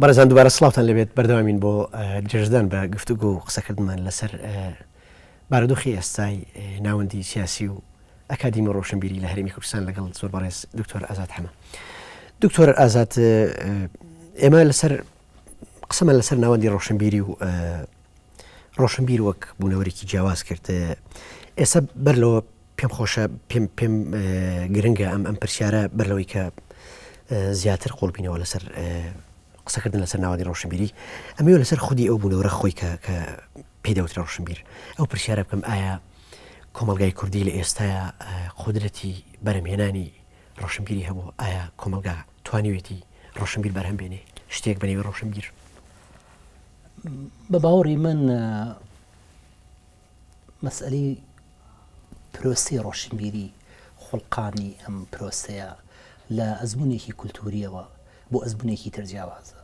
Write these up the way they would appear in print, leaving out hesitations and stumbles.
بەڕێزان دووبارە سڵاوتان لێبێت بەردەوامین بۆ درێژەدان بە گفتوگۆ و قسەکردنمان لەسەر بارودۆخی ئێستای ناوەندی سیاسی و ئەکادیمی و ڕۆشنبیری لە هەرێمی کوردستان لەگەڵ زۆر بەڕێز دکتۆر ئازاد حەمە. دکتۆر ئازاد ئێمە لەسەر قسەمان لەسەر ناوەندی ڕۆشنبیری و ڕۆشنبیر وەک بوونەوەرێکی جیاواز کرد ئێستا بەر لەوە پێم خۆشە پێم پێم گرنگە ئەم ئەم پرسیارە بەر لەوەی کە زیاتر قوڵبینەوە لەسەر قسەکردن لەسەر ناوەندی ڕۆشنبیری ئەمەوێ لەسەر خودی ئەو بوونەوەرە خۆی کە کە پێی دەوترێ ڕۆشنبیر ئەو پرسیارە بکەم ئایا کۆمەڵگای کوردی لە ئێستایا قودرەتی بەرهەمهێنانی ڕۆشنبیری هەبوو ئایا کۆمەڵگا توانیوێتی ڕۆشنبیر بەرهەم بێنێ شتێک بە نێوی ڕۆشنبیر؟ بە باوەڕی من مەسئەلەی پرۆسەی ڕۆشنبیری، خوڵقانی ئەم پرۆسەیە لە ئەزموونێکی کولتوورییەوە بۆ ئەزموونێکی تر جیاوازە.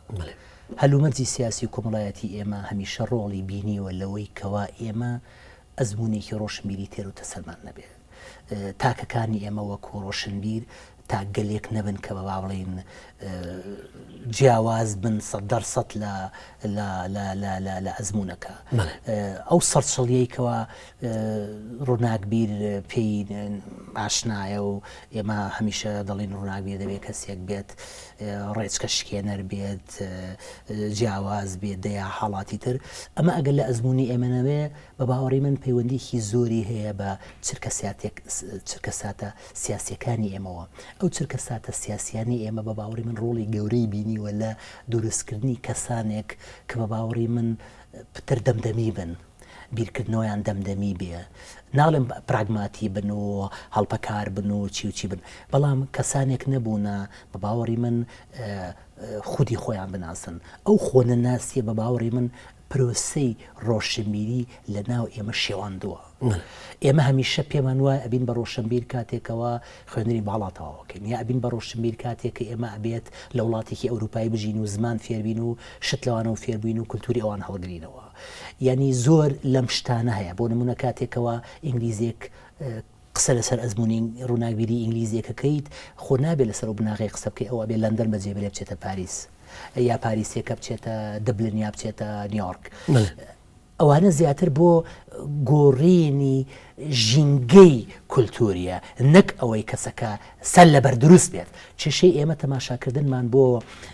هەلومەرجی سیاسی و کۆمەڵایەتی ئێمە هەمیشە ڕۆڵی بینیوە لەوەی کەوا ئێمە ئەزموونێکی ڕۆشنبیری تێر و تەسەلمان نەبێ. تاکەکانی ئێمە وەکوو ڕۆشنبیر تاکگەلێک نەبن کە بە با بڵێین جیاواز بن سەد دەر سەد لە لە لە لە لە لە ئەزموونەکە. ئەو سەرچڵیەی کەوا ڕووناکبیر پێی ئاشنایە و ئێمە هەمیشە دەڵێین ڕووناکبیر دەبێت کەسێک بێت ڕێچکە شکێنەر بێت جیاواز بێت دەیا حاڵاتی تر ئەمە ئەگەر لە ئەزموونی ئێمە نەبێ بە باوەڕی من پەیوەندیی زۆری هەیە بە چرکەساتێک چرکەساتە سیاسیەکانی ئێمەوە. ئەو چرکەساتە سیاسیانەی ئێمە بە باوەڕی من ڕۆڵی گەورەی بینیوە لە دروستکردنی کەسانێک کە بە باوەڕی من پتر دەمدەمی بن، بیرکردنەوەیان دەمدەمی بێ، ناڵێم پراگماتی بن و هەڵپەکار بن و چی و چی بن، بەڵام کەسانێک نەبوونە بە باوەڕی من خودی خۆیان بناسن. ئەو خۆنەناسیە بە باوەڕی من پرۆسەی ڕۆشنبیری لە ناو ئێمە شێواندووە. ئێمە هەمیشە پێمان وایە ئەبین بە ڕۆشنبیر کاتێکەوە خوێندنی باڵا تەواوەکەین یا ئەبین بە ڕۆشنبیر کاتێک کە ئێمە ئەبێت لە وڵاتێکی ئەوروپایی بژین و زمان فێربین و شت لەوانەوە فێربووین و کولتوری ئەوان هەڵگرینەوە. یانی زۆر لەم شتانە هەیە. بۆ نموونە کاتێکەوە ئینگلیزێک قسە لەسەر ئەزموونی ڕووناکبیری ئینگلیزیەکە کەیت خۆ نابێ لەسەر ئەو بناغەیە قسە بکەی ئەو ئەبێ لەندەن بەجێ بێلێ بچێتە پاریس یا پاریسیەکە بچێتە دبلن یا بچێتە نیۆرک ئەوانە زیاتر بۆ گۆڕینی ژینگەی کولتوریە نەک ئەوەی کەسەکە سەر لەبەر دروست بێت کێشەی ئێمە تەماشاکردنمان بۆ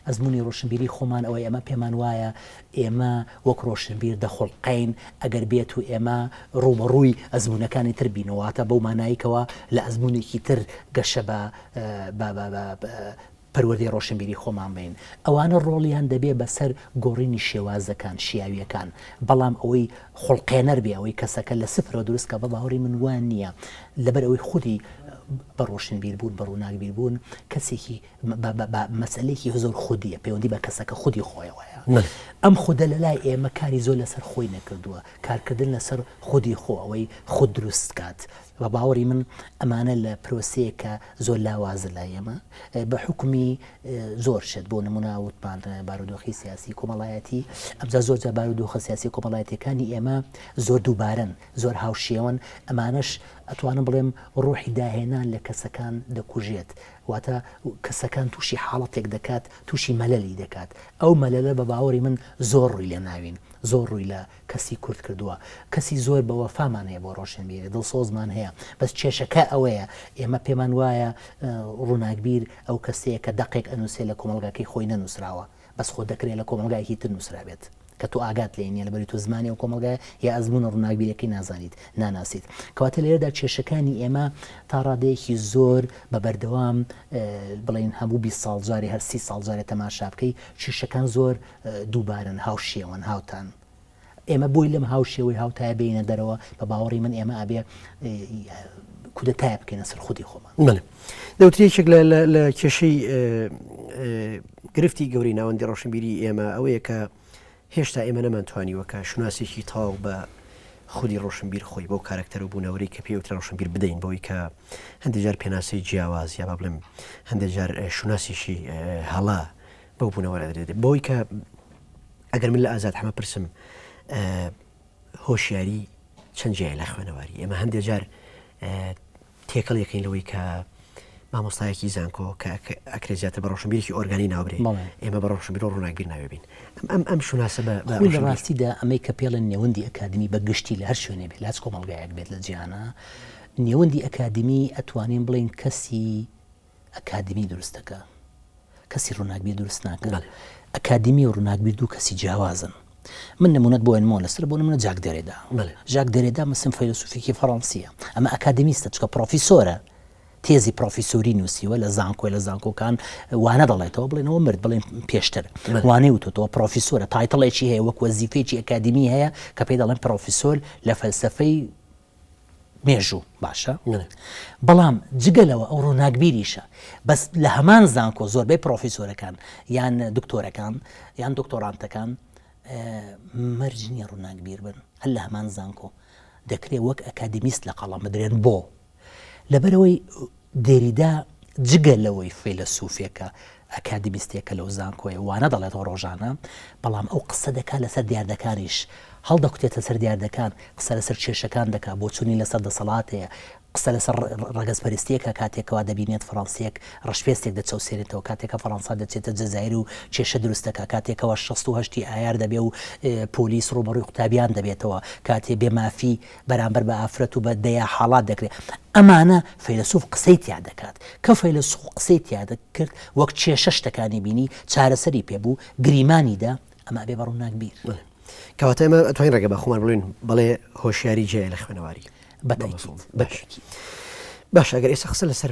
ئەزموونی ڕۆشنبیری خۆمان ئەوەی ئەمە پێمان وایە ئێمە وەک ڕۆشنبیر دەخوڵقێین ئەگەر بێت و ئێمە ڕووبەڕووی ئەزموونەکانی تر بینەوە، واتە بەو مانایەی کەوا لە ئەزموونێکی تر گەشە بە پەروەردەی ڕۆشنبیری خۆمان بەین. ئەوانە ڕۆڵیان دەبێ بەسەر گۆڕینی شێوازەکان، شیاوییەکان. بەڵام ئەوەی خوڵقێنەر بێ، ئەوەی کەسەکە لە سفرەوە دروست کا، بە باوەڕی من وا نییە. لەبەر ئەوەی خودی بە ڕۆشنبیر بوون، بە ڕووناکبیر بوون، کەسێکی بە مەسەلەیەکی زۆر خودیە، پەیوەندی بە کەسەکە خودی خۆیەوەیە. ئەم خودە لە لای ئێمە کاری زۆر لەسەر خۆی نەکردووە، کارکردن لەسەر خودی خۆ، ئەوەی خود دروست کات. بە باوەڕی من ئەمانە لە پرۆسەیەکە زۆر لاوازە لای ئێمە بە حوکمی زۆر شت، بۆ نموونە وتمان بارودۆخی سیاسی کۆمەڵایەتی، ئەمجا زۆر جار بارودۆخە سیاسی کۆمەڵایەتیەکانی ئێمە زۆر دووبارەن، زۆر هاوشێوەن، ئەمانەش ئەتوانم بڵێم ڕوحی داهێنان لە کەسەکان دەکوژێت. واتە کەسەکان تووشی حاڵەتێک دەکات، تووشی مەلەلی دەکات، ئەو مەلەلە بە باوەڕی من زۆر ڕووی لێ ناوین، زۆر ڕووی لە کەسی کورد کردووە، کەسی زۆر بە وەفامان هەیە بۆ ڕۆشنبیری، دڵسۆزمان هەیە، بەس کێشەکە ئەوەیە ئێمە پێمان وایە ڕووناکبیر ئەو کەسەیە کە دەقێک ئەنووسێ لە کۆمەڵگاکەی خۆی نەنووسراوە، بەس خۆ دەکرێ لە کۆمەڵگایەکی تر نووسرابێت کە تۆ ئاگات لێی نییە لەبەری تۆ زمانی ئەو کۆمەڵگایە یا ئەزموونە ڕووناکبیرەکەی نازانیت ناناسیت کەواتە لێرەدا کێشەکانی ئێمە تا ڕادەیەکی زۆر بە بەردەوام بڵێین هەموو 20 ساڵ جارێ هەر 30 ساڵ جارێ تەماشا بکەی کێشەکان زۆر دووبارەن هاوشێوەن هاوتان ئێمە بۆی لەم هاوشێوەی هاوتایە بێینە دەرەوە بە باوەڕی من ئێمە ئەبێ کودەتایە بکەینە سەر خودی خۆمان. بەڵێ دەوترێ یەکێک لە کێشەی گرفتی گەورەی ناوەندی ڕۆشنبیری ئێمە ئەوەیە کە هێشتا ئێمە نەمانتوانیوە کە شوناسێکی تەواو بە خودی ڕۆشنبیر خۆی بەو کارکتەر و بوونەوەری کە پێی وترا ڕۆشنبیر بدەین بەوەی کە هەندێک جار پێناسەی جیاواز یا با بڵێم هەندێک جار شوناسێکی هەڵە بەو بوونەوەرە دەدرێت بەوەی کە ئەگەر من لە ئازاد حەمە پرسم هۆشیاری چەند جیایە لە خوێنەواری ئێمە هەندێک جار تێکەڵ یەکەین لەوەی کە مامۆستایەکی زانکۆ کە ئەکرێ زیاتر بە ڕۆشنبیرێکی ئۆرگانی ناوبرێ ئێمە بە ڕۆشنبیر و ڕووناکبیر ناوێ بین ئەم ئەم شوناسە بە خۆی لە ڕاستیدا ئەمەی کە پێڵێن نێوەندی ئەکادمی بە گشتی لە هەر شوێنێ بێت لە هەچ کۆمەڵگایەک بێت لە جیهانا نێوەندی ئەکادمی ئەتوانین بڵێین کەسی ئەکادمی دروست دەکا کەسی ڕووناکبیر دروست ناکا ئەکادمی و ڕووناکبیر دوو کەسی جیاوازن من نمونەت بۆ ئەنمەوە لەسەر بۆ نمونە جاک دێرێدا ژاک دێرێدا مسم فەیلەسوفێکی فەڕەنسیە ئەمە ئەکادمیستە چکە پرۆفیسۆرە تێزی پرۆفیسۆری نووسیوە لە زانکۆی لە زانکۆکان وانە دەڵێتەوە بڵێنەوە مرد بڵێن پێشتر وانەی وتۆتەوە پرۆفیسۆرە title ێکی هەیە وەک وەزیفێکی ئەکادمی هەیە کە پێی دەڵێن پرۆفیسۆر لە فەلسفەی مێژوو باشە بەڵام جگە لەوە ئەو ڕووناکبیریشە بەس لە هەمان زانکۆ زۆربەی پرۆفیسۆرەکان یان دکتۆرەکان یان دکتۆرانتەکان مەرج نییە ڕووناکبیر بن هەر لە هەمان زانکۆ دەکرێت وەک ئەکادمیست لە قەڵەم بدرێن بۆ لەبەرئەوەی دێریدا جگە لەوەی فەیلەسوفێکە، ئەکادیمیستێکە لەو زانکۆیە وانە دەڵێتەوە ڕۆژانە، بەڵام ئەو قسە دەکات لەسەر دیاردەکانیش، هەڵدەکوتێتە سەر دیاردەکان، قسە لەسەر کێشەکان دەکات، بۆچوونی لەسەر دەسەڵات هەیە، قسە لەسەر ڕەگەزپەرستییەکە کاتێک کەوا دەبینێت فەڕەنسییەک ڕەشپێستێک دەچەوسێنێتەوە، کاتێک کە فەڕەنسا دەچێتە جەزائیر و کێشە دروست دەکات، کاتێک کەوا 68 ی ئایار دەبێ و پۆلیس ڕووبەڕووی قوتابیان دەبێتەوە، کاتێ بێمافی بەرامبەر بە ئافرەت و بە دەیا حاڵات دەکرێت ئەمانە فەیلەسوف قسەی تیا دەکات کە فەیلەسوف قسەی تیا دەکرد وەک کێشە شتەکانی بینی چارەسەری پێ بوو گریمانی دا ئەمە ئەبێ بە ڕووناکبیر. بەڵێ کەواتە ئێمە ئەتوانین ڕێگە بە خۆمان بڵێین بەڵێ هۆشیاری جیایە لە خوێنەواری بە تەئکید بە تەئکید. باشە ئەگەر ئێستا قسە لەسەر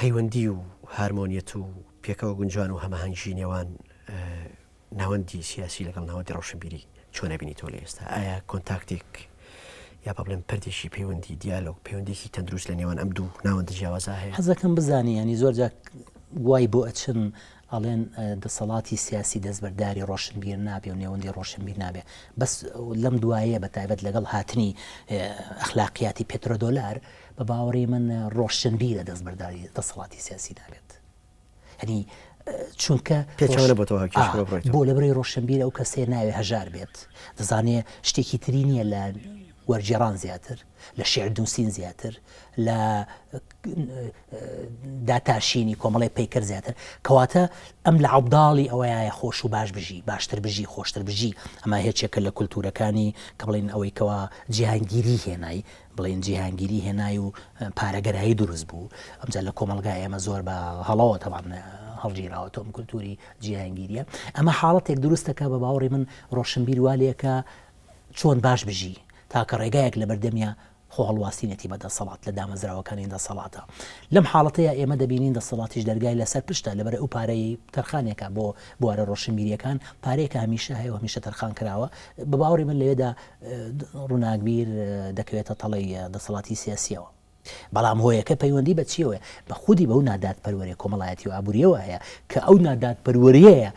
پەیوەندی و هارمۆنیەت و پێکەوە گونجان و هەماهەنگی نێوان ناوەندی سیاسی لەگەڵ ناوەندی ڕۆشنبیری چۆن ئەبینیتەوە لە ئێستا؟ ئایا کۆنتاکتێک یا با بڵێم پردێکی پەیوەندی دیالۆگ پەیوەندێکی تەندروست لە نێوان ئەم دوو ناوەندە جیاوازە هەیە؟ حەزەکەم بزانی یانی زۆر جار وای بۆ ئەچن ئەڵێن دەسەڵاتی سیاسی دەستبەرداری ڕۆشنبیر نابێ و نێوەندی ڕۆشنبیر نابێ بەس لەم دوایە بە تایبەت لەگەڵ هاتنی ئەخلاقیاتی پێترۆدۆلار بە باوەڕی من ڕۆشنبیرە دەستبەرداری دەسەڵاتی سیاسی نابێت. یانی چونکە پێچەوانە بۆتەوە کێشەکە بڕۆیتەوە. بۆ لەبەرەی ڕۆشنبیر ئەو کەسەیە ناوێ هەژار بێت دەزانێ شتێکی تری نییە لە وەرگێڕان زیاتر لە شیعر نووسین زیاتر لە داتاشینی کۆمەڵی پەیکەر زیاتر کەواتە ئەم لە عەبداڵی ئەوەیە خۆش و باش بژی باشتر بژی خۆشتر بژی ئەمە هێچێکە لە کولتوورەکانی کە بڵین ئەوەی کەوا جیهانگیری هێنای بڵێین جیهانگیری هێنای و پارەگەرایی دروست بوو ئەمجا لە کۆمەڵگای ئێمە زۆر بە هەڵەوە تەبان هەڵگیراوە ئەم کولتوری جیهانگیریە ئەمە حاڵەتێک دروستەکە بە باوەڕی من ڕۆشنبیر والێکە چۆن باش بژی تاکە ڕێگایەک لە بەردەمیا خۆ هەڵواسینێتی بە دەسەڵات لە دامەزراوەکانی دەسەڵاتە لەم حاڵەتەیە ئێمە دەبینین دەسەڵاتیش دەرگای لەسەر پشتە لەبەر ئەو پارەی تەرخانێکە بۆ بوارە ڕۆشنبیریەکان پارەیەکە هەمیشە هەیە و هەمیشە تەرخان کراوە بە باوەڕی من لەوێدا ڕووناکبیر دەکەوێتە تەڵەی دەسەڵاتی سیاسییەوە. بەڵام هۆیەکە پەیوەندی بە چییەوەیە؟ بە خودی بەو نادادپەروەریە کۆمەڵایەتی و ئابوورییەوە هەیە کە ئەو نادادپەروەرییەیە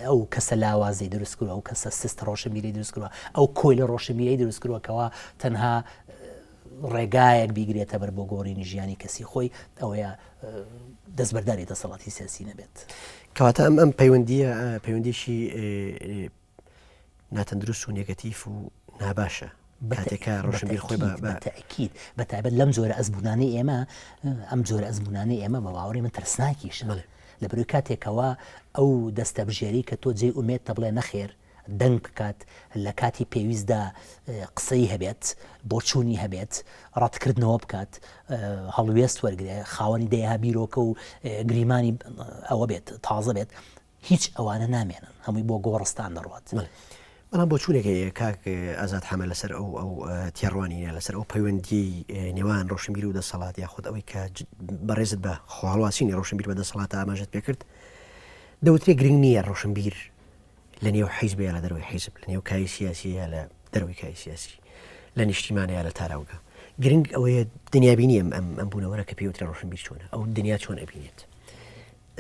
ئەو کەسە لاوازەی دروست کردووە، ئەو کەسە سست ڕۆشنبیرەی دروست کردووە، ئەو کۆیلە ڕۆشنبیرەی دروست کردووە کەوا تەنها ڕێگایەک بیگرێتە بەر بۆ گۆڕینی ژیانی کەسی خۆی ئەوەیە دەستبەرداری دەسەڵاتی سیاسی نەبێت. کەواتە ئەم ئەم پەیوەندییە پەیوەندیی ناتەندروست و نێگەتیف و ناباشە کاتێک کە ڕۆشنبیر خۆی بە بە تەئکید بە تایبەت لەم جۆرە ئەزموونانەی ئێمە ئەم جۆرە ئەزموونانەی ئێمە بە باوەڕی من ترسناکیشن بەڵێ. لەبەرئەوەی کاتێکەوە ئەو دەستەبژێرەی کە تۆ جێی ئومێدتە بڵێ نەخێر دەنگ بکات لە کاتی پێویستدا قسەی هەبێت بۆچوونی هەبێت ڕەتکردنەوە بکات هەڵوێست وەرگێ خاوەنی دەیەها بیرۆکە و گریمانی ئەوە بێت تازە بێت هیچ ئەوانە نامێنن هەمووی بۆ گۆڕستان دەڕوات. بەڵێ بەڵام بۆچوونێک هەیە کاک ئازاد حەمە لەسەر ئەو ئەو تێڕوانینە لەسەر ئەو پەیوەندیەی نێوان ڕۆشنبیر و دەسەڵات یاخود ئەوەی کە بەڕێزت بە خۆهەڵواسینی ڕۆشنبیر بە دەسەڵاتە ئاماژەت پێکرد دەوترێ گرنگ نییە ڕۆشنبیر لە نێو حیزب یا لە دەرەوەی حیزب لە نێو کای سیاسی یا لە دەرەوەی کای سیاسی لە نیشتیمانە یا لە تاراوگە گرنگ ئەوەیە دنیابینی ئەم ئەم ئەم بوونەوەرە کە پێوترە ڕۆشنبیر چۆنە ئەو دنیا چۆن ئەبینێت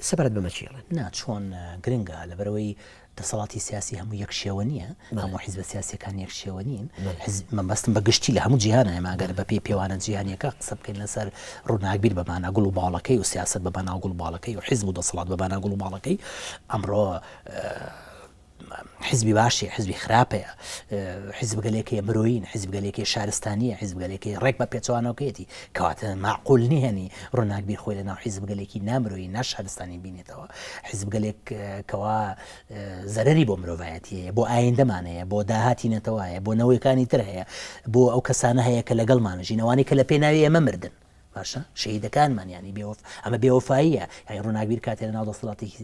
سەبارەت بەمە چی ئەڵێن؟ نا چۆن گرنگە لەبەرئەوەی دەسەڵاتی سیاسی هەموو یەک شێوە نییە هەموو حیزبە سیاسیەکان یەک شێوە نین حزب مەبەستم بە گشتی لە هەموو جیهانە ئێمە ئەگەر بە پێی پێوانە جیهانیەکە قسە بکەین لەسەر ڕووناکبیر بە مانا گوڵ و باڵەکەی و سیاسەت بە مانا گوڵ و باڵەکەی و حیزب و دەسەڵات بە مانا گوڵ و باڵەکەی ئەمڕۆ. حزبی باشی حزبی خراپەیە حزبگەلێک هەیە مرۆیین حزبگەلێک هەیە شارستانیە حزبگەلێک هەیە ڕێک بە پێچەوانەوەکەیەتی کەواتە معقول نییەنی ڕووناکبیر خۆی لەناو حزبگەلێکی نامرۆیی ناشارستانی بینێتەوە حزبگەلێک کەوا زەرەری بۆ مرۆڤایەتی هەیە بۆ ئایندەمان هەیە بۆ داهاتی نەتەوە هەیە بۆ نەوەکانی تر هەیە بۆ ئەو کەسانە هەیە کە لەگەڵمان ژین ئەوانەی کە لە پێناوی ئێمە مردن باشە شەهیدەکانمان یانی بێوەف ئەمە بێوەفاییە یانی ڕووناکبیر کاتێ لەناو دەسەڵاتێکی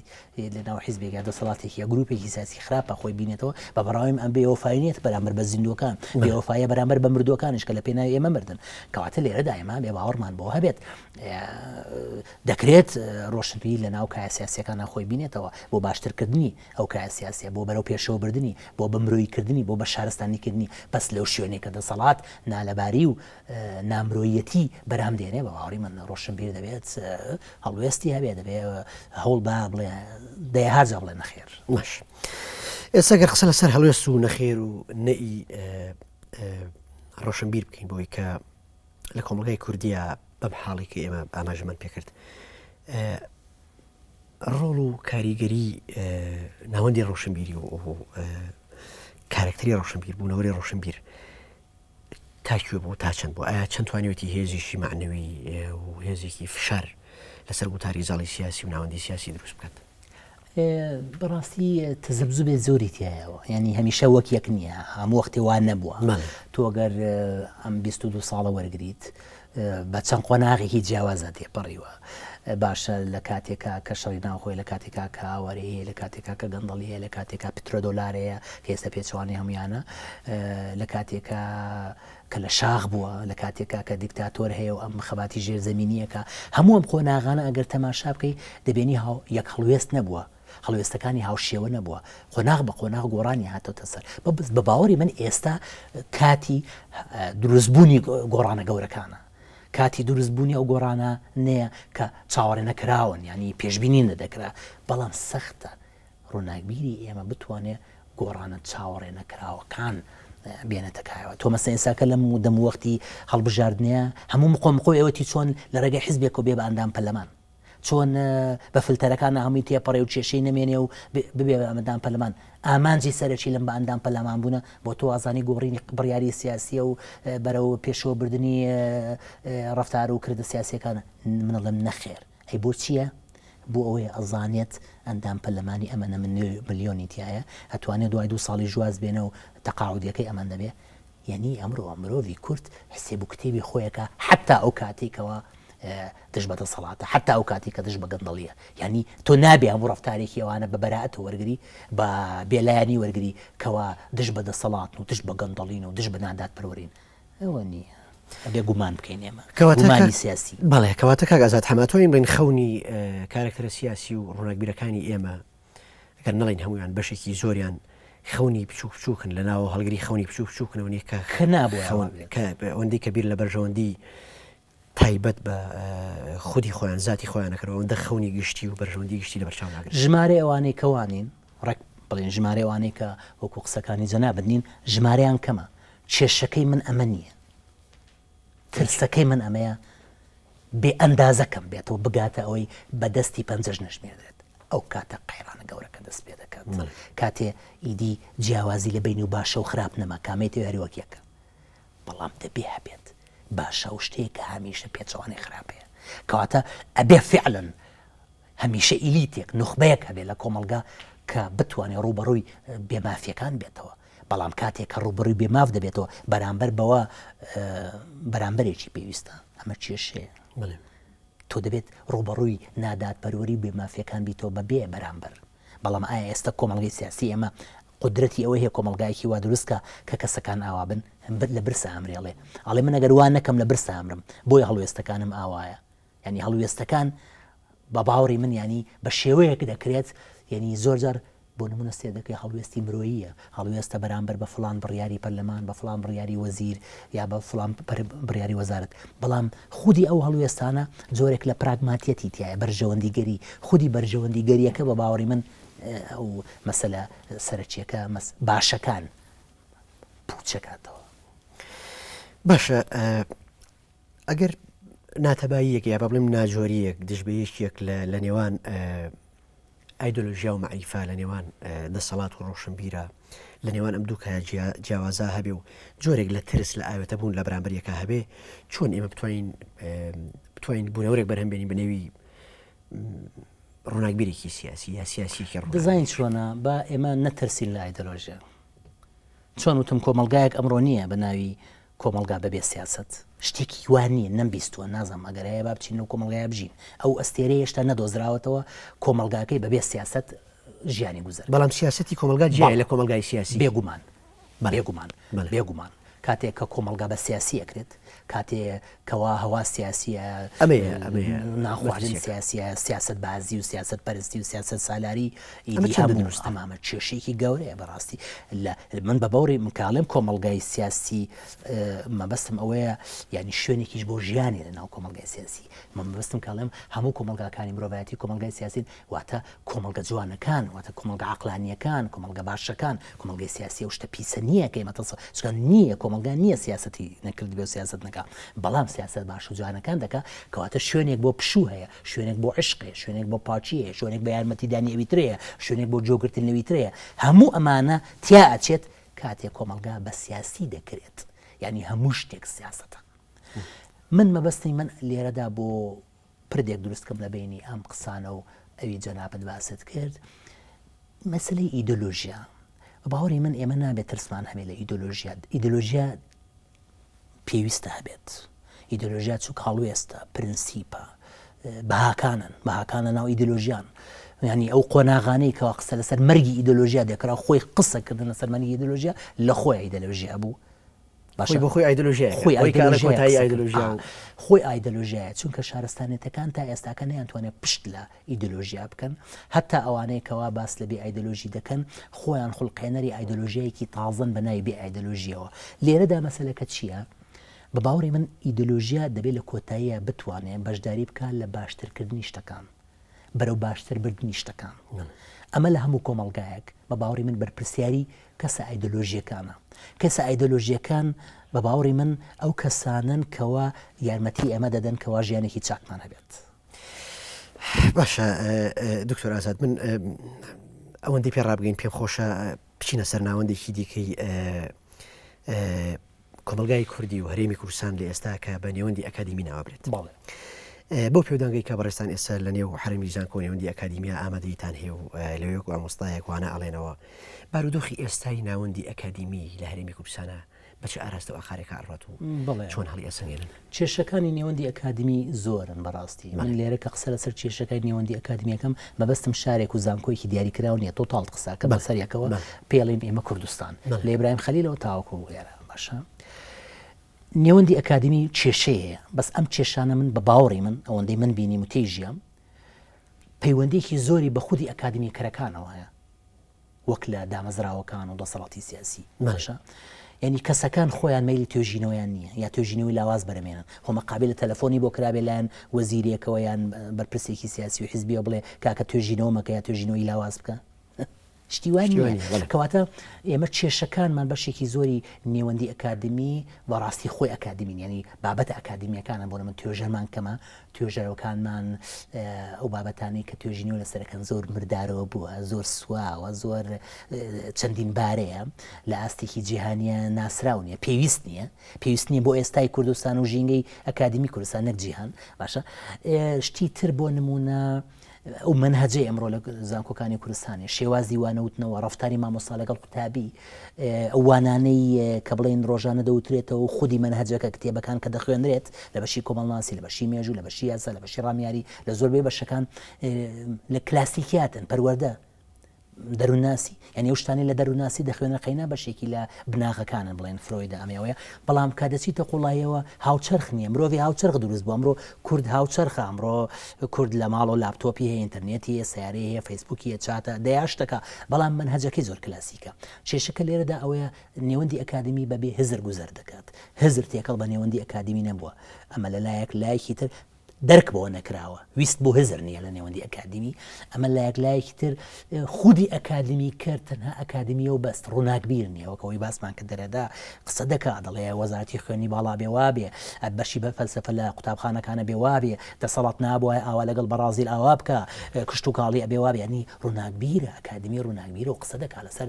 لەناو حیزبێک یا دەسەڵاتێکی یا گروپێکی سیاسی خراپە خۆی بینێتەوە بە بەڕاویم ئەم بێوەفایی نییە بەرامبەر بە زیندووەکان بێوەفایە بەرامبەر بە مردووەکانیش کە لە پێناوی ئێمە مردن کەواتە لێرەدا ئێمە بێ باوەڕمان بۆ هەبێت دەکرێت ڕۆشنبیری لە ناو کایە سیاسیەکانە خۆی بینێتەوە بۆ باشترکردنی ئەو کایە سیاسیە بۆ بەرەو پێشەوە بردنی بۆ بە مرۆییکردنی بۆ بە شارستانیکردنی بەس لەو شوێنێک کە دەسەڵات نالەباری و نامرۆییەتی بەرهەم دێنێ، بە باوەڕی من ڕۆشنبیر دەبێت هەڵوێستی هەبێ، دەبێ هەوڵ با بڵێ دەیەها جار بڵێ نەخێر. باش ئێستا گەر قسە لەسەر هەڵوێست و نەخێر و نەئی ڕۆشنبیر بکەین بۆی کە لە کۆمەڵگای کوردیە بەم حاڵی کە ئێمە ئاماژەمان پێکرد ڕۆڵ و کاریگەری ناوەندی ڕۆشنبیری و کارکتری ڕۆشنبیر بوونەوەری ڕۆشنبیر تا کوێ بوو تا چەند بوو؟ ئایا چەند توانیوێتی هێزێکی مەعنەوی و هێزێکی فشار لەسەر گوتاری زاڵی سیاسی و ناوەندی سیاسی دروست بکات؟ بەڕاستی تەزەبزوبێ زۆری تایەوە ینی هەمیشە وەک یەک نییە هەموو وەختی وا نەبووە تۆ گەر ئەم 22 ساڵە وەرگریت بە چەند قۆناغێکی جیاوازە تێپەڕیوە باشە لە کاتێکا کە شەڕی ناوخۆی لە کاتێکا کە ئاوارەی هەیە لە کاتێکا کە گەندەڵی هەیە لە کاتێکا پترۆدۆلارەیە کە ئێستا پێچەوانەی هەمویانە لە کاتێکا کە لە شاخ بووە لە کاتێکا کە دیکتاتۆر هەیە و ئەم خەباتی ژێرزەمینیەکە هەموو ئەم قۆناغانە ئەگەر تەماشا بکەی دەبینی هاو یەک هەڵوێست نەبووە هەڵوێستەکانی هاوشێوە نەبووە قۆناغ بە قۆناغ گۆڕانی هاتۆتە سەر بە باوەڕی من ئێستا کاتی دروستبوونی گۆڕانە گەورەکانە کاتی دروست بوونی ئەو گۆڕانە نەیە کە چاوەڕێ نەکراون یانی پێشبینی نەدەکرا بەڵام سەختە ڕووناکبیری ئێمە بتوانێ گۆڕانە چاوەڕێ نەکراوەکان بێنێتە کایەوە تۆ مەسە ئێساکە لەم و دەم وەختی هەڵبژاردنەیە هەموو مقۆ مقۆی ئەوەتی چۆن لە ڕێگەی حزبێکەوە بێ بە ئەندام پەرلەمان چۆن بە فلتەرەکانا هەمووی تێپەڕێ و کێشەی نەمێنێ و ببێ بە ئەندام پەرلەمان. ئامانجی سەرەکی لەم بە ئەندام پەرلەمان بوونە بۆ تۆ وازانی گۆڕینی بڕیاری سیاسیە و بەرەو پێشەوە بردنی ڕەفتار و کردە سیاسیەکانە. من ئەڵێم نەخێر. ئەی بۆ چییە؟ بۆ ئەوەیە ئەزانێت ئەندام پەرلەمانی ئەمەنە ملیۆنی تیایە ئەتوانێ دوای دوو ساڵیش واز بێنە و تەقاعودیەکەی ئەمەندە بێ. یەنی ئەمرۆ مرۆڤی کورد حسێب و کتێبی خۆی ئەکا حەتا ئەو کاتەی کەوا دژ بە دەسەڵاتە حەتا ئەو کاتی کە دژ بە گەندەڵیە یعنی تۆ نابێ هەموو ڕەفتارێکی ئەوانە بە بەرائەت وەرگری بە بێلایەنی وەرگری کەوا دژ بە دەسەڵاتن و دژ بە گەندەڵین و دژ بە نادادپەروەرین ئەوە نییە ئەبێ گومان بکەین ئێمە گومانی سیاسی بەڵێ کەواتە کاک ئازاد حەمە ئەتوانین بڵێین خەونی کارەکتەرە سیاسی و ڕووناکبیرەکانی ئێمە گەر نەڵێین هەموویان بەشێکی زۆریان خەونی بچوک بچوکن لە ناوە هەڵگری خەونی بچوک بچوکنەوە نیە کە کە نابووە خەون کە ئەوەندەی کە بیر لە بەرژەوەندی تایبەت بە خودی خۆیان زاتی خۆیان نەکەنەوە ئەوەندە خەونی گشتی و بەرژەوەندی گشتی لەبەر چاو ناگرن. ژمارەی ئەوانەی کە وانین ڕێک بڵێین ژمارەی ئەوانەی کە وەکوو قسەکانی جەنابت نین ژمارەیان کەمە کێشەکەی من ئەمە نییە ترسەکەی من ئەمەیە بێ ئەندازە کەم بێتەوە بگاتە ئەوەی بە دەستی پەنجەش نەژمێردرێت ئەو کاتە قەیرانە گەورەکە دەست پێ دەکات کاتێ ئیدی جیاوازی لە بینی و باشە و خراپ نەما کامەی تێ هەر وەک یەکە بەڵام دەبێ هەبێت باشە و شتێک کە هەمیشە پێچەوانەی خراپەیە کەواتە ئەبێ فعلەن هەمیشە ئیلیتێک، نوخبەیەک هەبێت لە کۆمەڵگا کە بتوانێت ڕووبەڕووی بێمافییەکان بێتەوە. بەڵام کاتێک کە ڕووبەڕووی بێماف دەبێتەوە، بەرامبەر بەوە بەرامبەرێکی پێویستە. ئەمە کێشەیە. تۆ دەبێت ڕووبەڕووی نادادپەروەری و بێمافییەکان بیتەوە بە بێ بەرامبەر. بەڵام ئایا ئێستا کۆمەڵگەی سیاسی ئێمە قودرەتی ئەوەی هەیە کۆمەڵگایەکی وا دروست کا کە کەسەکان ئاوا بن؟ لە برسا ئەمرێ ئەڵێ ئەڵێ من ئەگەر وا نەکەم لە برسا ئەمرم، بۆیە هەڵوێستەکانم ئاوایە. یانی هەڵوێستەکان بە باوەڕی من یانی بە شێوەیەک دەکرێت یانی زۆر جار بۆ نمونە سێ دەکەی هەڵوێستی مرۆییە هەڵوێستە بەرامبەر بە فلان بڕیاری پەرلەمان بە فلان بڕیاری وەزیر یا بە فلان بڕیاری وەزارت بەڵام خودی ئەو هەڵوێستانە جۆرێک لە پراگماتیەتی تایە بەرژەوەندیگەری خودی بەرژەوەندیگەریەکە بە باوەڕی من ئەو مەسەلە سەرەکیەکە باشەکان پوچەکاتەوە. باشە ئەگەر ناتەباییەک یا با بڵێم ناجۆرییەک دژ بە یەکێک لە لە نێوان. ئایدۆلۆژیا و مەعریفە لە نێوان دەسەڵات و ڕۆشنبیرە لە نێوان ئەم دوو کایە جیاوازە هەبێ و جۆرێک لە ترس لە ئاوێتە بوون لە بەرامبەر یەکا هەبێ چۆن ئێمە بتوانین بتوانین بوونەوەرێک بەرهەم بێنین بە نێوی ڕووناکبیرێکی سیاسی یا سیاسیەکی ڕووناکبیر. دەزانین چۆنە با ئێمە نەترسین لە ئایدۆلۆژیا. چۆن وتم کۆمەڵگایەک ئەمڕۆ نییە بە ناوی کۆمەڵگا بەبێ سیاسەت. شتێکی وا نییە، نەمبیستووە، نازانم ئەگەر هەیە با بچین لەو کۆمەڵگایە بژین. ئەو ئەستێرەی هێشتا نەدۆزراوەتەوە کۆمەڵگاکەی بەبێ سیاسەت ژیانی گوزەر. بەڵام سیاسەتی کۆمەڵگا جیایە لە کۆمەڵگای سیاسی. بێگومان. بێگومان. بێگومان. کاتێک کە کۆمەڵگا بە سیاسی ئەکرێت، کاتێ کەوا هەوا سیاسییە، ئەمەیە ئەمەیە نانخواردن سیاسییە، سیاسەتبازی و سیاسەتپەرستی و سیاسەتسالاری ئیدی هەموو ئەمامە کێشەیەکی گەورەیە بەڕاستی. لە من بە باوەڕی من کە ئەڵێم کۆمەڵگای سیاسی مەبەستم ئەوەیە یانی شوێنێکیش بۆ ژیانی لە ناو کۆمەڵگای سیاسی. من مەبەستم کە ئەڵێم هەموو کۆمەڵگاکانی مرۆڤایەتی کۆمەڵگای سیاسین واتە کۆمەڵگە جوانەکان، واتە کۆمەڵگە عەقڵانییەکان، کۆمەڵگە باشەکان، کۆمەڵگەی سیاسی ئەو شتە پیسە نییە کە ئێمە تەسە چونکە نییە کۆمەڵگا نییە سیاسەتی نەکردبێ و سیاسەت نەکا، بەڵام سیاسەت باش و جوانەکان دەکا، کەواتە شوێنێک بۆ پشوو هەیە، شوێنێک بۆ عیشق هەیە، شوێنێک بۆ پاکی هەیە، شوێنێک بۆ یارمەتیدانی ئەویتر هەیە، شوێنێک بۆ گوێگرتن لەویتر هەیە، هەموو ئەمانە تیا ئەچێت کاتێ کۆمەڵگا بە سیاسی دەکرێت، یانی هەموو شتێک سیاسەتە. من مەبەستی من لێرەدا بۆ پردێک دروست کەم لە بەینی ئەم قسانە و ئەوی جەنابت باست کرد، مەسەلەی ئیدۆلۆژیا. بە باوەڕی من ئێمە نابێت ترسمان هەبێت لە ئیدۆلۆژیا. ئیدۆلۆژیا پێویستە هەبێت. ئیدۆلۆژیا چونکە هەڵوێستە، پرنسیپە، بەهاکانن، بەهاکان لە ناو ئیدۆلۆژیان. یانی ئەو قۆناغانەی کەوا قسە لەسەر مەرگی ئیدۆلۆژیا دەکرا، خۆی قسەکردن لەسەر مەرگی ئیدۆلۆژیا لە خۆی ئیدۆلۆژیا بوو. باشە بۆ خۆی ئایدۆلۆژیایە خۆی ئایدۆلۆژیای ئایدۆلۆژیا و خۆی ئایدۆلۆژیایە چونکە شارستانێتەکان تا ئێستاکە نەیانتوانێت پشت لە ئیدۆلۆژیا بکەن هەتا ئەوانەی کەوا باس لە بێ ئایدۆلۆژی دەکەن خۆیان خوڵقێنەری ئایدۆلۆژیایەکی تازەن بە ناوی بێ ئایدۆلۆژیەوە لێرەدا مەسەلەکە چییە؟ بە باوەڕی من ئیدۆلۆژیا دەبێت لە کۆتاییە بتوانێت بەشداری بکات لە باشترکردنی شتەکان بەرەو باشتر بردنی شتەکان. ئەمە لە هەموو کۆمەڵگایەک بە باوەڕی من بەرپرسیاری کەسە ئایدۆلۆژییەکانە. کەسە ئایدۆلۆژییەکان بە باوەڕی من ئەو کەسانەن کەوا یارمەتی ئێمە دەدەن کەوا ژیانێکی چاکمان هەبێت. باشە دکتۆر ئازاد من ئەوەندەی پێ ڕابگەین پێم خۆشە بچینە سەر ناوەندێکی دیکەی کۆمەڵگای کوردی و هەرێمی کوردستان لە ئێستا کە بە نێوەندی ئەکادیمی ناوەبرێت. بەڵێ. بەو پێودانگەی کە بەڕێزتان ئێستا لە نێو حەرەمی زانکۆ نێوەندی ئەکادیمیا ئامادەییتان هەیە و لەوێ وەکو مامۆستایەک وانە ئەڵێنەوە، بارودۆخی ئێستای ناوەندی ئەکادیمی لە هەرێمی کوردستانا بە چ ئاراستە و ئاقارێکا ئەڕوات و بەڵێ. چۆن هەڵیئەسەنگێنن؟ کێشەکانی نێوەندی ئەکادیمی زۆرن بەڕاستی. من لێرە کە قسە لەسەر کێشەکانی نێوەندی ئەکادیمی ئەکەم مەبەستم شارێک و زانکۆیەکی دیاریکراو نییە، تۆتاڵ قسە ئەکەم بەسەر یەکەوە پێی ئەڵێین ئێمە کوردستان لە ئیبراهیم خەلیلەوە تاوەکو ئێرە باشە. نێوەندی ئەکادیمی کێشەی هەیە بەس ئەم کێشانە من بە باوەڕی من ئەوەندەی من بینیم و تێی ژیام پەیوەندیکی زۆری بە خودی ئەکادیمیکەرەکانەوە هەیە وەک لە دامەزراوەکان و دەسەڵاتی سیاسی باشە یعنی کەسەکان خۆیان مەیلی توێژینەوەیان نییە یا توێژینەوەی لاواز بەرەمێنن خۆ مەقابلە تەلەفۆنی بۆ کرابێ لایەن وەزیرێکەوە یان بەرپرسێکی سیاسی و حزبیەوە بڵێ کاکە توێژینەوە مەکە یا توێژینەوەی لاواز بکە شتی وا نییە. کەواتە ئێمە کێشەکانمان بەشێکی زۆری نێوەندی ئەکادمی و ڕاستی خۆی ئەکادمین ینی بابەتە ئەکادمیەکانە بۆ من توێژەرمان کەمە توێژەرەوەکانمان ئەو بابەتانەی کە توێژینەوە لەسەرەکەن زۆر مردارەوە بووە زۆر سواوە زۆر چەندین بارەیە لە ئاستێکی جیهانیە ناسراو نیە پێویست نییە پێویست نییە بۆ ئێستای کوردستان و ژینگەی ئەکادمی کوردستان نەک جیهان باشە شتی تر بۆ نمونە ئەو مەنهەجەی ئەمڕۆ لە زانکۆکانی کوردستانێ، شێوازی وانەوتنەوە، ڕەفتاری مامۆستا لەگەڵ قوتابی، ئەو وانانەی کە بڵێین ڕۆژانە دەوترێتەوە و خودی مەنهەجەکە، کتێبەکان کە دەخوێنرێت لە بەشی کۆمەڵناسی، لە بەشی مێژوو، لە بەشی یاسا، لە بەشی ڕامیاری، لە زۆربەی بەشەکان لە کلاسیکیاتن، پەروەردە. دەروونناسی، یانی ئەو شتانەی لە دەروونناسی دەخوێنرێن قەینا بەشێکی لە بناغەکانن بڵێن فرۆیدە ئەمەی ئەوەیە، بەڵام کە دەچیتە قوڵاییەوە هاوچەرخ نییە، مرۆڤی هاوچەرخ دروست بووە، ئەمڕۆ کورد هاوچەرخە، ئەمڕۆ کورد لە ماڵەوە لاپتۆپی هەیە، ئینتەرنێتی هەیە، سەیارەی هەیە، فەیسبووکی هەیە، چاتە، دەیا شتەکە، بەڵام مەنهەجەکەی زۆر کلاسیکە. کێشەکە لێرەدا ئەوەیە نێوەندی ئەکادیمی بەبێ هزر گوزەر دەکات، هزر تێکەڵ بە نێوەندی ئەکادیمی نەبووە، ئەمە لە لایەک، لایەکی تر. دەرک بەوە نەکراوە، ویست بۆ هزر نییە لە نێوەندی ئەکادیمی، ئەمە لایەک لایەکی تر خودی ئەکادیمی کەر تەنها ئەکادیمیە و بەس ڕووناکبیر نییە وەک ئەوەی باسمان کرد دەرێدا قسە دەکا دەڵێ وەزارەتی خوێندنی باڵا بێ وابێ بەشی بە فەلسەفە لە قوتابخانەکانە بێ وابێ دەسەڵات نابوایە ئاوا لەگەڵ بەڕازیل ئاوا بکا کشتوکاڵی ئەبێ وابێ یانی ڕووناکبیرە ئەکادیمی ڕووناکبیرە و قسە دەکا لەسەر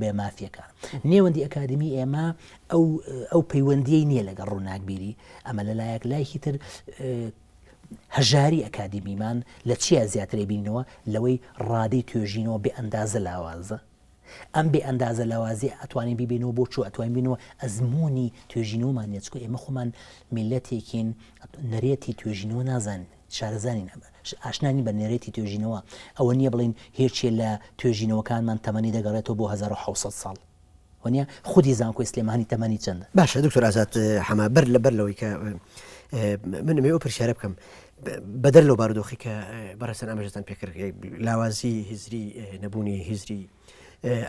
بێ مافیەکان نێوەندی ئەکادیمی ئێمە ئەو ئەو پەیوەندیەی نییە لەگەڵ ڕووناکبیری ئەمە لە لایەک لایەکی تر هەژاری ئەکادیمیمان لە چیا زیاتر ئەیبینینەوە لەوەی ڕادەی توێژینەوە بێ ئەندازە لاوازە ئەم بێ ئەندازە لاوازی ئەتوانین بیبینەوە بۆ چۆ ئەتوانین بینەوە ئەزمموی توێژینەوەمان نیە چکۆ ئێمە خۆمان میلەتێکین نەرێتی توێژینەوە نازانین شارەزانین ئاشنانی بە نەرێتی توێژینەوە ئەوە نییە بڵین هێچێ لە توێژینەوەکانمان تەمەنی دەگەڕێتەوە بۆ 1970 ساڵ وەنیە خودی زانکۆی سلێمانی تەمەنی چەندە؟ باشە دکتۆر ئازاد حەمە بەر لە بەر لەوەی کە من ئەمەوێ ئەو پرسیارە بکەم بەدەر لەو بارودۆخی کە بەڕێزتان ئاماژەتان پێکرد لاوازی هزری نەبوونی هزری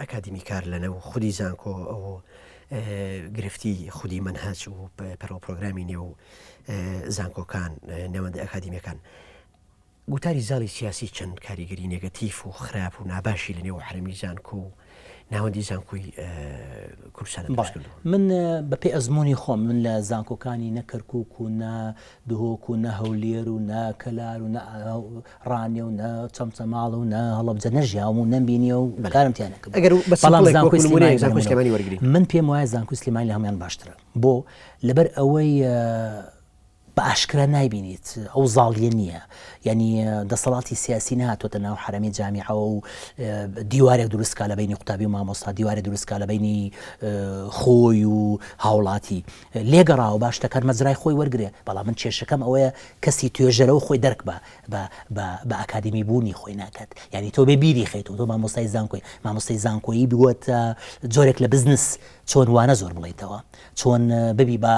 ئەکادیمی کار لە نێو خودی زانکۆ ئەو گرفتی خودی مەنهەج و پەرۆ پرۆگرامی نێو زانکۆکان نێوەندە ئەکادیمیەکان گوتاری زاڵی سیاسی چەند کاریگەری نێگەتیف و خراپ و ناباشی لە نێو حەرەمی زانکۆ و ناوەندی زانکۆی کوردستان دروست کردووە؟ من بە پێی ئەزموونی خۆم من لە زانکۆکانی نە کەرکووک و نە دهۆک و نە هەولێر و نە کەلار و نە ڕانیە و نە چەمچەماڵ و نە هەڵەبجە نەژیاوم و نەمبینیوە و کارم تیا نەکردووە. ئەگەر بە بەڵام سمپڵێک زانکۆی وەکوو نموونەیەک سلێمانی زانکۆی سلێمانی وەرگرین. من پێم وایە زانکۆی سلێمانی لە هەموویان باشترە. بۆ؟ لەبەر ئەوەی بە ئاشکرا نایبینیت ئەو زاڵیە نییە یعنی دەسەڵاتی سیاسی نهاتۆتە ناو حرەمی جامیعەوە و دیوارێک دروستکا لە بینی قوتابی و مامۆستا دیوارێک دروستکا لە بینی خۆی و هاوڵاتی لێگەڕاوە با شتەکان مەجرای خۆی وەرگێ بەڵام من کێشەکەم ئەوەیە کەسی توێژەرەوە خۆی دەرک بە بە ئەکادمی بوونی خۆی ناکات یعنی تۆ بێ بیری خەیتەوە تۆ مامۆستای زانکۆی مامۆستای زانکۆیی بووەتە جۆرێک لە بزنس چۆن وانە زۆر بڵێیتەوە؟ چۆن ببی بە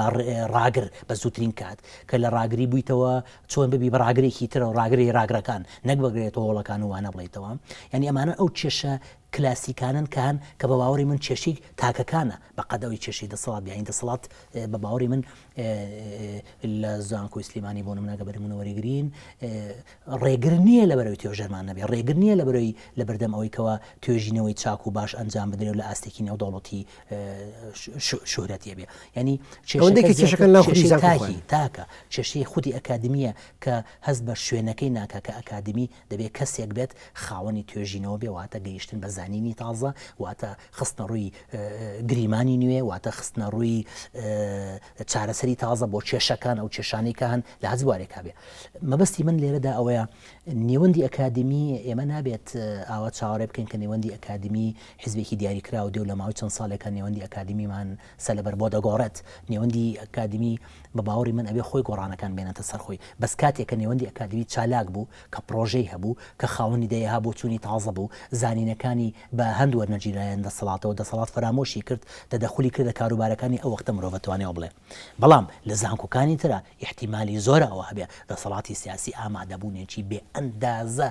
ڕاگر بە زووترین کات؟ کە لە ڕاگری بوویتەوە چۆن ببی بە ڕاگرێکی تر و ڕاگری ڕاگرەکان نەک بگرێتەوە هۆڵەکان و وانە بڵێیتەوە؟ یانی ئەمانە ئەو کێشە کلاسیکانەن کە هەن کە بە باوەڕی من کێشەی تاکەکانە بە قەد ئەوەی کێشەی دەسەڵات بێ. یانی دەسەڵات بە باوەڕی من لە زانکۆی سلێمانی بۆ نمونە گە بەرمونە وەریگرین ڕێگر نییە لەبەرەوەی توێژەرمان نەبێ، ڕێگر نییە لەبەرەوەی لەبەردەم ئەوەی کەوا توێژینەوەی چاک و باش ئەنجام بدرێ و لە ئاستێکی نێودەوڵەتی شوهرەتی هەبێ. یانی ئەوەندەی کێشەکە کە کێشەکان زیاتر لەناو خودی کێشەی زانکۆ تاکی خۆیان. تاکە، کێشەی خودی ئەکادمییە کە هەست بە شوێنەکەی ناکا کە ئەکادمی دەبێ کەسێک بێت خاوەنی توێژینەوە بێ واتە گەیشتن بە زانینی تازە، واتە خستنە ڕووی گریمانی نوێ، واتە خستنە ڕووی چارەسەری تازە بۆ کێشەکان، ئەو کێشانەی کە هەن لە هەچ بوارێکا بێ. مەبەستی من لێرەدا ئەوەیە نێوەندی ئەکادیمی ئێمە نابێت ئاوا چاوەڕێ بکەین کە نێوەندی ئەکادیمی حزبێکی دیاریکراو دێ و لە ماوەی چەند ساڵێکا نێوەندی ئەکادیمیمان سەلەبەر بۆ دەگۆڕێت. نێوەندی ئەکادیمی بە باوەڕی من ئەبێ خۆی گۆڕانەکان بێنێتە سەر خۆی. بەس کاتێک کە نێوەندی ئەکادیمی چالاک بوو، کە پڕۆژەی هەبوو، کە خاوەنی دەیەها بۆچوونی تازە بوو، زانینەکانی بە هەند وەرنەگیرا لایەن دەسەڵاتەوە، دەسەڵات فەرامۆشی کرد، تەدەخولی کردە کاروبارەکانی ئەو وەختە مرۆڤ ئەتوانێ ئەوە بڵێ. بەڵام لە زانکۆکانی ترا ئیحتیمالی زۆرە ئەوە هەبێ دەسەڵاتی سیاسی ئامادەبوونێکی بێ ئەندازە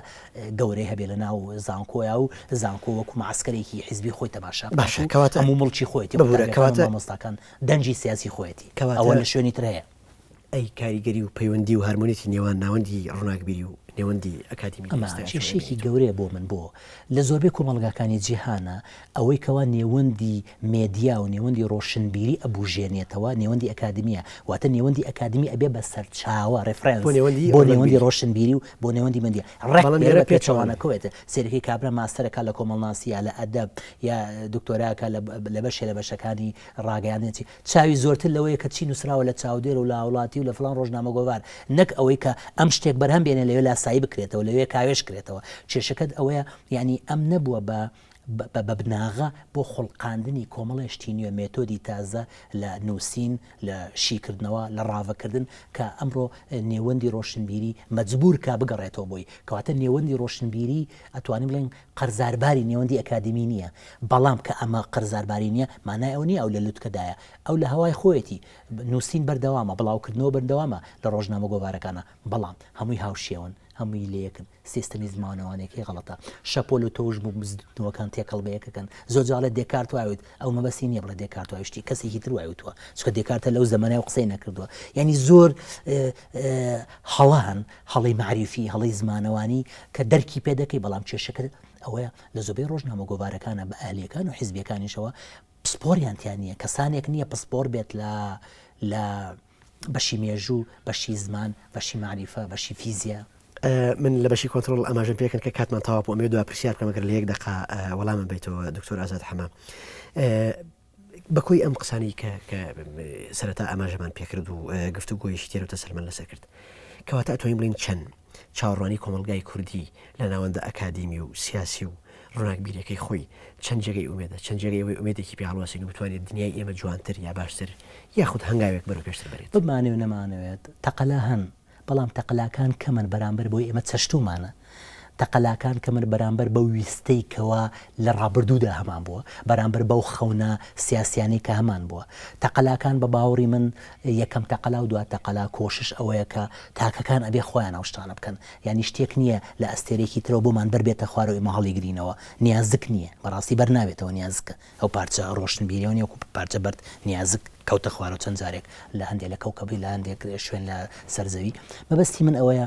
گەورەی هەبێ لە ناو زانکۆیا و زانکۆ وەکو مەعەسکەرێکی حیزبی خۆی تەماشا بکات باشە و کەواتە هەموو موڵکی خۆیەتی، ببورە قوتابیەکان و کەواتە مامۆستاکان دەنگی سیاسی خۆیەتی کەواتە ئەوە لە شوێنی تر هەیە. ئەی کاریگەری و پەیوەندی و هارمۆنیەتی نێوان ناوەندی ڕووناکبیری و نێوەندی ئەکادیمی لە ئەمە ئێستایا چۆن کێشەیەکی ئەبینیتەوە؟ گەورەیە بۆ من بۆ لە زۆربەی کۆمەڵگاکانی جیهانا ئەوەی کەوا نێوەندی مێدیا و نێوەندی ڕۆشنبیری ئەبوژێنێتەوە نێوەندی ئەکادمیە واتە نێوەندی ئەکادمی ئەبێ بە سەرچاوە، بۆ ڕێفرێنس، نێوەندی بۆ نێوەندی ڕووناکبیری. ڕۆشنبیری و بۆ نێوەندی مێدیا ڕێک بەڵام لێرە لێرە بە پێچەوانە. پێچەوانەکەوێت سەیرەکەی کابرا ماستەرەکا لە کۆمەڵناسی یا لە ئەدەب یا دکتۆراکا لە لە بەشێ لە بەشەکانی ڕاگەیاندن چی چاوی زۆرتر لەوەیە کە چی نووسراوە لە چاودێر و لە هاوڵاتی و لە فڵان ڕۆژنامە گۆڤار نەک ئەوەی کە ئەم شتێک بەرهەم بێنێ لەوێ لاسایی بکرێتەوە لەوێ کاوێژ کرێتەوە کێشەکەت ئەوەیە یانی ئەم نەبووە بە بە بناغە بۆ خوڵقاندنی کۆمەڵێ شتی نوێ مێتۆدی تازە لە نووسین لە شیکردنەوە لە ڕاڤەکردن کە ئەمڕۆ نێوەندی ڕۆشنبیری مەجبوور کا بگەڕێتەوە بۆی کەواتە نێوەندی ڕۆشنبیری ئەتوانین بڵێین قەرزارباری نێوەندی ئەکادیمی نییە، بەڵام کە ئەمە قەرزارباری نییە، مانای ئەوە نییە ئەو لە لوتکەدایە، ئەو لە هەوای خۆیەتی، نووسین بەردەوامە، بڵاوکردنەوە بەردەوامە لە ڕۆژنامە گۆڤارەکانا، بەڵام هەمووی هاوشێوەن. هەمووی لەیەکن. سیستەمی زمانەوانیەکەی غەڵەتە. شەپۆل و تەوژم و بزوتنەوەکان تێکەڵ بە یەکەکەن. زۆر جار ئەڵێ دێکارت وای وت، ئەو مەبەستی نیە بڵێ دێکارت وای شتی، کەسێکی تر وای وتووە. چونکە دێکارتە لەو زەمەنە و قسەی نەکردووە. یانی زۆر هەڵە هەن، هەڵەی مەعریفی، هەڵەی زمانەوانی کە دەرکی پێ دەکەی، بەڵام کێشەکە ئەوەیە لە زۆربەی ڕۆژنامە و گۆڤارەکانە بە ئەهلییەکان و حیزبییەکانیشەوە پسپۆریان تیا نییە، کەسانێک نییە پسپۆر بێت لە لە بەشی مێژوو، بەشی زمان، بەشی مەعریفە، بەشی فیزیا. من لە بەشی کۆنترۆڵ ئاماژەم پێکرد کە کاتمان تەواو بوو، ئەمەوێت دوا پرسیار بکەم ئەگەر لە یەک دەقە وەڵامم بەیتەوە دکتۆر ئازاد حەمە. بە کۆی ئەم قسانەی کە کە سەرەتا ئاماژەمان پێکرد و گفتوگۆیەکی تێر و تەسەلمان لەسەر کرد، کەواتە ئەتوانین بڵێین چەند چاوەڕوانی کۆمەڵگای کوردی لە ناوەندە ئەکادیمی و سیاسی و ڕووناکبیریەکەی خۆی چەند جێگەی ئومێدە، چەند جێگەی ئەوەی ئومێدێکی پێ هەڵواسین و بتوانێت دنیای ئێمە جوانتر یا باشتر یاخود هەنگاوێک بەرەو پێشتر بەرێت؟ بمانەوێ و نەمانەوێت تەقەلا هەن، بەڵام تەقەلاکان کەمن بەرامبەر بەوەی ئێمە چەشتوومانە. تەقەلاکان کەمن بەرامبەر بەو ویستەی کەوا لە ڕابردوودا هەمان بووە، بەرامبەر بەو خەونە سیاسیانەی کە هەمان بووە. تەقەلاکان بە باوەڕی من یەکەم تەقەلا و دوا تەقەلا کۆشش ئەوەیە کە تاکەکان ئەبێ خۆیان ئەو شتانە بکەن. یانی شتێک نییە لە ئەستێرەیەکی ترەوە بۆمان بەر بێتە خوارەوە ئێمە هەڵیگرینەوە. نیازک نییە. بەڕاستی بەر نابێتەوە نیازکە. ئەو پارچە ڕۆشنبیریەوە نیە وەکو پارچە بەرد نیازک کەوتە خوارەوە چەند جارێک لە هەندێک لە کەوکەبی لە هەندێک شوێن لە سەر زەوی. مەبەستی من ئەوەیە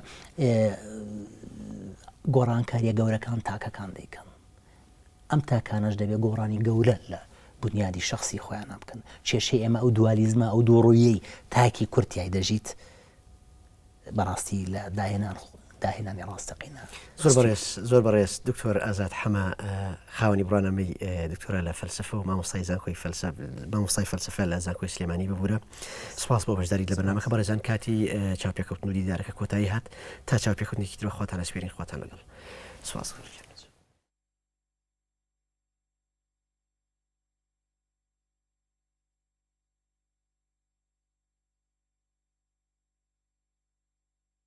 گۆڕانکاریە گەورەکان تاکەکان دەیکەن. ئەم تاکانەش دەبێت گۆڕانی گەورە لە بونیادی شەخسی خۆیانا بکەن. کێشەی ئێمە ئەو دوالیزمە، ئەو دووڕوویەی تاکی کورد تیای دەژیت، بەڕاستی لە داهێنان داهێنانی ڕاستەقینە. زۆر بەڕێز زۆر بەڕێز دکتۆر ئازاد حەمە خاوەنی بڕوانامەی دکتۆرا لە فەلسەفە و مامۆستای زانکۆی فەلسەفە مامۆستای فەلسەفە لە زانکۆی سلێمانی ببورە سپاس بۆ بەشداریت لە بەرنامەکە بەڕێزان کاتی چاوپێکەوتن و دیدارەکە کۆتایی هات تا چاوپێکەوتنێکی تر بە خواتان ئەسپێرین خواتان لەگەڵ سپاس.